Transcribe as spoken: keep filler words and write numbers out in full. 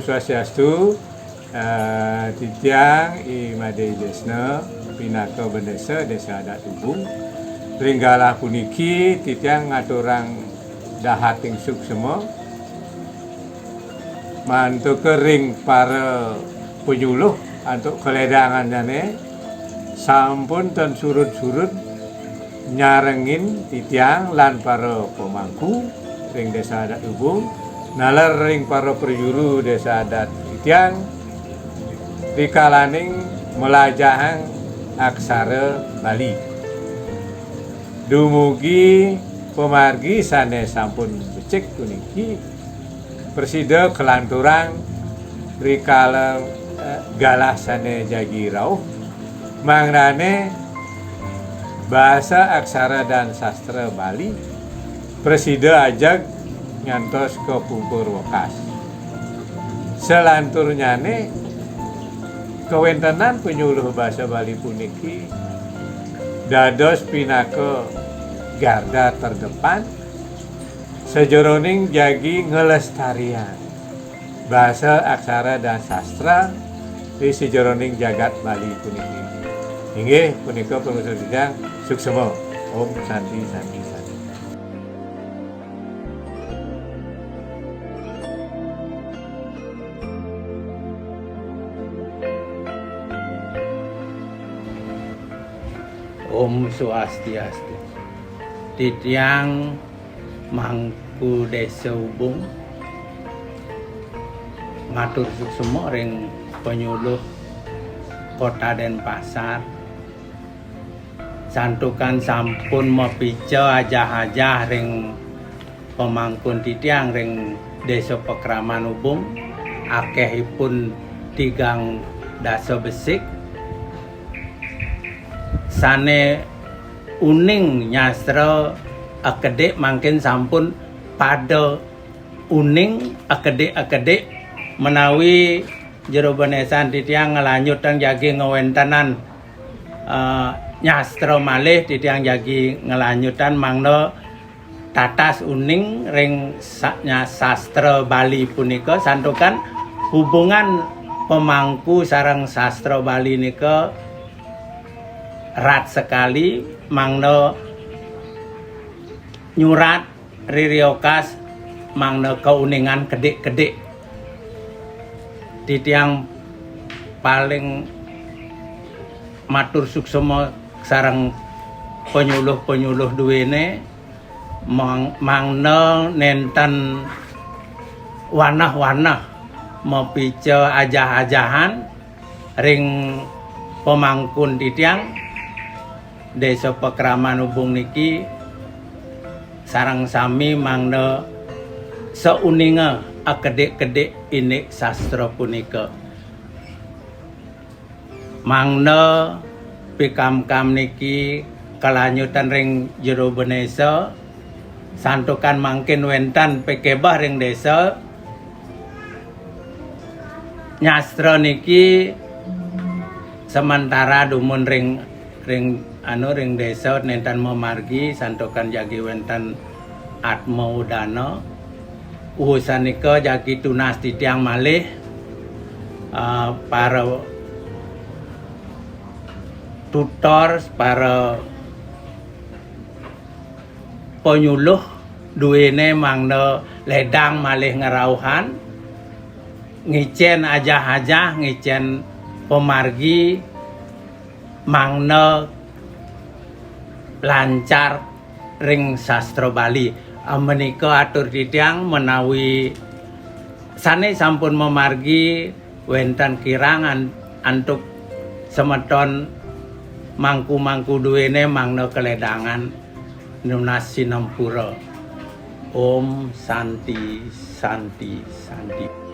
Swastiastu, eh, titiang I Made Desna, pinaka bendesa Desa Adat Ubung. Ring galah puniki titiang ngaturang dahating suksema mantuka ring para panyuluh antuk kaledangannyane sampun tan surud-surud nyarengin titiang lan para pamangku ring Desa Adat Ubung, naler ring para prajuru Desa Adat titiang, rikalaning malajahang aksara Bali. Dumugi pamargi sane sampun becik puniki, prasida kalanturang rikala, eh, galah sane jagi rauh, mangdane basa aksara dan sastra Bali prasida ajeg ngantos ka pungkur wekas. Salanturnyane, kawentenan panyuluh basa Bali puniki dados pinaka garda terdepan sajeroning jagi nglestariang basa, aksara, dan sastra di sajeroning jagat Bali puniki. Inggih punika pangusul titiang, suksema. Om Santi, Santi, Santi. Om Swastiastu. Titiang Mangku Desa Ubung matur suksema ring panyuluh Kota Denpasar, santukan sampun mapica ajah-ajah ring pamangkun titiang ring Desa Pakraman Ubung, akehipun tigang dasa besik, sane uning nyastra akedik mangkin sampun pada uning akedik-akedik, menawi jero benesan titiang nglanjutang jagi ngwentenan, eh, nyastra malih, titiang jagi nglanjutang mangda tatas uning ring sa-, nya-, sastra Bali punika, santukan hubungan pamangku sareng sastra Bali nika rat sekali, mangda nyurat riri okas mangda kauningan kedik-kedik. Titiang paling matur suksema sareng panyuluh-panyuluh duene, mang-, mangda nenten wanah-wanah mapica ajah-ajahan ring pamangkun titiang Desa Pakraman Ubung niki, sareng sami mangda sauninga akedik-kedik indik sastra punika. Mangda pikamkam niki kalanjutan ring jero benesa, santukan mangkin wenten pikebeh ring desa, nyastra niki sementara dumun ring, ring, anu, ring desa nenten mamargi, santukan jagi wenten atma udana. Usan nika jagi tunas titiang malih, eh, para tutor, para panyuluh duene mangda ledang malih ngrauhan, ngicen ajah-ajah, ngicen pamargi, mangda lancar ring sastra Bali. Amenika atur titiang menawi sane sampun mamargi wenten kirang an-, antuk semeton mangku-mangku duene mangda kaledangan nunas sinampura. Om Santi, Santi, Santi.